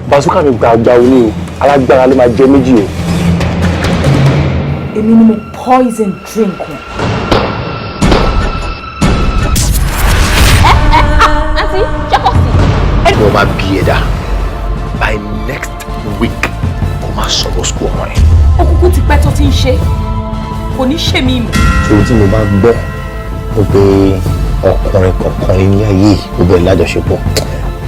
Bazooka mi gbàgbà oní o, alágbára ló máa jẹ méjì o. Èmi ni mo poison drink wọn. Àǹtí, jẹ́kọ̀ sí. Wọ́n máa bí ẹ̀dá by next week, kó máa sanwó school ọmọ yẹn. Ó kúkú ti pẹ́ tó ti ń ṣe, kò ní ṣe mí mọ́. Ṣòro tí mo bá gbọ́ mo pé ọkùnrin kankan ní ayé ó bẹ̀rẹ̀ lájọṣepọ̀,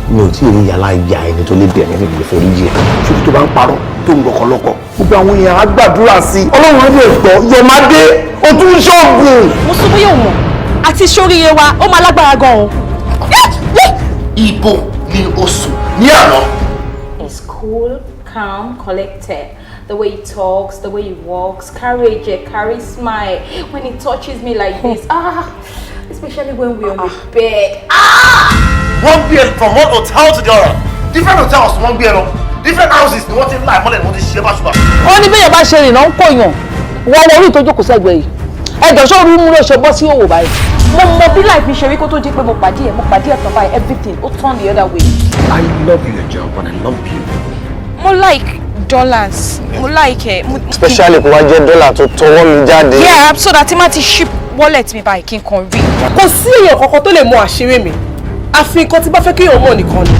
mi ò tí ì rí yàrá ìyá ẹni tó lè bẹ̀rẹ̀ ní ìlú foríjì ẹ̀. Ṣòro tó bá ń parọ́, tó ń gbọ́kọ̀ lọ́kọ̀, gbogbo àwọn èèyàn á gbàdúrà sí i, Ọlọ́run á lè gbọ́. Yọ̀mádé, o tún ń ṣọ́ọ̀gùn. Mo sún bóyá ò mọ̀ àti sóríire wa, ó máa lágbára gan-an. Ibo ni o sùn ní àná? He's cool, calm, collected. The way he talks, the way he walks, courage, carry smile. When he touches me like this, ah, especially when we're on the bed. Ah! Wọ́n gbé ẹ from one hotel to the other, different hotels wọ́n gbé ẹ lọ, different houses ni wọ́n ti ń láì mọ́lẹ̀ ni wọ́n ti ṣe báṣubà. Ó ní bẹ́yẹn bá ṣe rìnnà ń kọ̀yàn wọ́n wọ orí ìtọ́jú kò sẹ́gbẹ̀ẹ́ yìí. Ẹ̀jọ̀, ṣó rí mú ló ṣe bọ́ sí òwò báyìí? Mo mọ bí life mi ṣe rí kó tó di pé mo pàdé ẹ̀. Mo pàdé ẹ̀ tán báyìí, everything ó turn the other way. I love your job and I love you. Mo like dollars, mo like ẹ. Especially kó wá jẹ́ dọ́là tó tọwọ́ mi jáde. Yeah, so that tí má ti ship wallet mi báyìí, kí n kàn rí. Kò sí èèyàn kankan tó lè mọ àṣírí mi, àfi nǹkan tí bá fẹ́ kéèyàn mọ̀ nìkan ni.